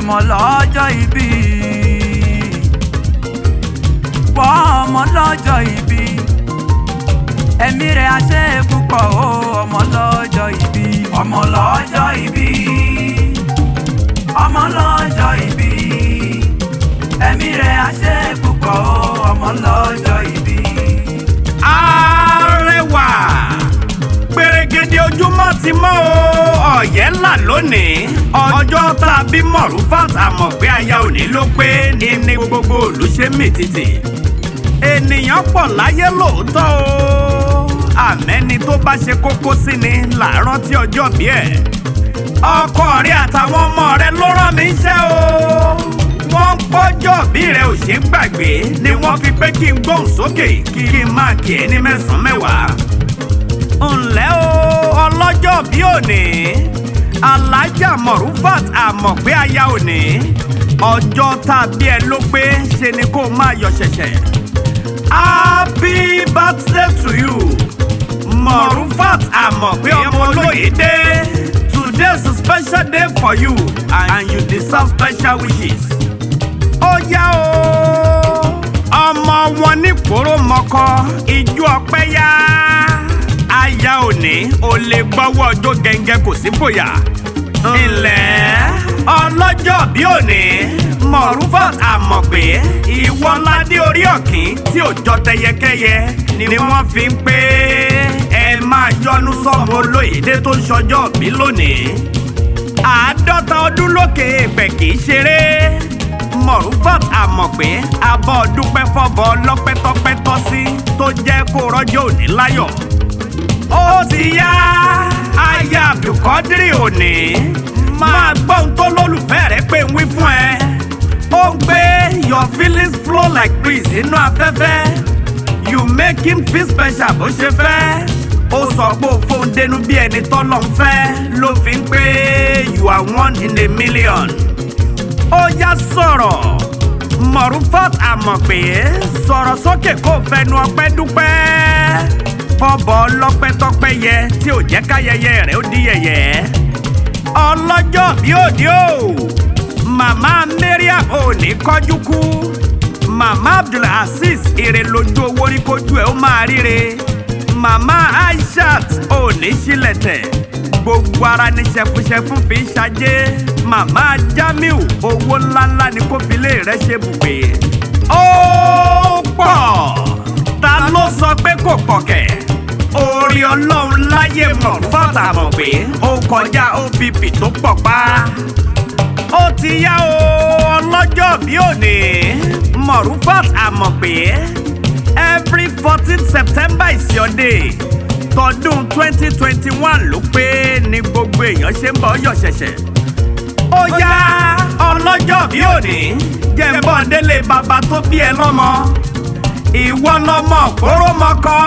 Ọmọ lọ́jọ́ ìbí, pọ̀ ọmọ lọ́jọ́ ìbí, ẹ̀mí rẹ̀ á ṣe púpọ̀ o. Ọmọ lọ́jọ́ ìbí, ọmọ lọ́jọ́ ìbí, ọmọ lọ́jọ́ ìbí, ẹ̀mí rẹ̀ á ṣe púpọ̀ o. Ọmọ lọ́jọ́ ìbí. Arẹwà gbèrègèdè ojúmọ́ ti mọ́ o, ọ̀yẹ́ ńlá lónìí. Ọjọ́ tá a bí Morufat Àmọ̀pé aya òní ló pé ní gbogbo ìlú ṣe mì tìtì. Ènìyàn pọ̀ láyé lóòótọ́ o, àmẹ́ni tó bá ṣe kókó sí ni là á rántí ọjọ́ bí ẹ̀. Ọkọ rẹ àtàwọn ọmọ rẹ ló rán mi iṣẹ́ o. Wọ́n ń pọ́jọ́ bí rẹ ò ṣe gbàgbé ni wọ́n fi pé kí n gbóhùn sókè kí n máa kí ẹ ní mẹ́sàn-án mẹ́wàá. Ǹlẹ́ o, ọlọ́jọ́ bí òní, Alájà Morufat Àmọ̀pé aya òní, ọjọ́ tá a bí ẹ ló pé ṣe ni kó máa yọ̀ ṣẹ̀ṣẹ̀. Happy birthday to you, Morufat Àmọ̀pé ọmọ Olóyèdé. Today's a special day for you and you deserve special wishes. Ó yá o, ọmọ wọn ní kóró mọ́kọ, ijó ọpẹ́ yá. Aya òní ò lè gbọ́wọ́ ọjọ́ gẹ́gẹ́ kò sí fòyà. Ilẹ̀ ọlọ́jọ́ bí òní, Morufat Àmọ̀pé, ìwọ ládé orí ọ̀kín tí ò jọ tẹyẹkẹyẹ ni wọ́n fi ń pé ẹ máa yọnu sọ́mọ Olóyèdé tó ń ṣọjọ́ bí lónìí. 50 ọdún lókè èèpẹ̀ kì í ṣeré. Morufat Àmọ̀pé abọ́ dúpẹ́ fọ́bọ lọ́pẹ́tọ́pẹ́ tọ́ sí tó jẹ́ kó rọ́jò òní láyọ̀. Ó ti yá, aya Abdulkadiri òní, máa gbọ́ ohun tó lólùfẹ́ rẹ pé ń wí fún ẹ. Ó ń gbé your feelings flow like breeze nínú afẹ́fẹ́. You make him feel special bó ṣe fẹ́. Ó sọ pé ó fóun dénú bí ẹni tọ́lọ́ ń fẹ́ ló fi ń pé you are one in a million. Ó yá sọ̀rọ̀, Morufat Àmọ̀pé, sọ̀rọ̀ sókè kó fẹnu ọpẹ́ dúpẹ́ fọ́bọ̀ lọ́pẹ́tọ́pẹ́ yẹ tí ò jẹ́ káyẹyẹ rẹ̀ ó di yẹ̀yẹ́. Ọlọ́jọ́ bí òde o, màmá Mariam ò ní kọjú kú, màmá Abdulaziz ire lójú owó rí kojú ẹ̀ ó máa ríre, màmá Aishat ò ní sílẹ̀tẹ̀, gbogbo ara ní ṣẹfúnṣẹfún fi ń ṣajé, màmá Jamiu owó ńláńlá ni kó fi lé rẹ̀ ṣe bùgbé. Ó pọ̀, ta ló sọ pé kò pọ̀ kẹ̀? Orí Ọlọ́run láyé Morufat Àmọ̀pé ó kọjá OPP tó pọ̀ pa. Ó ti yá o, ọlọ́jọ́ bí òní, Morufat Àmọ̀pé, every 14th September is your day. Tọdún 2021 ló pé ní gbogbo èèyàn ṣe ń bọ̀ yọ̀ ṣẹ̀ṣẹ̀. Ó yá, ọlọ́jọ́ bí òní, jẹ́ ń bọ̀ délé bàbá tó bí ẹ lọ́mọ. Ìwọ lọmọ òpóró mọ́kọ́,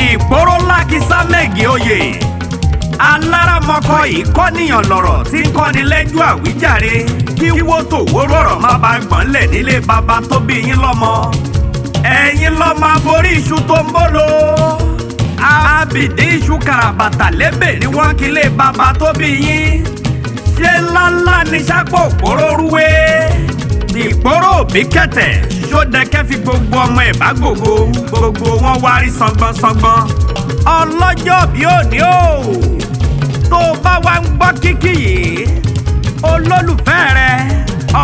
ìpóró lákìsá mẹ́gì oyè. Aláramọkọ yìí kọ́nìyàn lọ̀rọ̀ tí ń kọ́ni lẹ́jọ́ àwíjàre. Kí wó tó wó rọ̀rọ̀ má ba gbọ̀n lẹ̀ nílé bàbá tó bí yín lọ́mọ. Ẹ̀yin lọ́mọ aborí iṣu tó ń bọ́lò. Abìdí iṣu kàràbàtà lébè ní wọ́n kí lé bàbá tó bí yín. Ṣé ńláńlá ni sápò òpóró rúwé? Ìpóró òbí kẹ̀tẹ̀ ṣódẹ̀kẹ́ fi gbogbo ọmọ ẹ̀ bá gbogbo gbogbo wọn wá rí sangbọ́n-sangbọ́n. Ọlọ́jọ́ bí òní o, tó o bá wá ń gbọ́ kíkì yìí, olólùfẹ́ rẹ,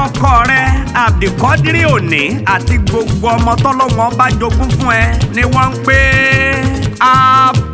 ọkọ rẹ Abdulkadiri òní àti gbogbo ọmọ tọ́lọ́wọ́n bá jogún fún ẹ ni wọ́n ń pè happy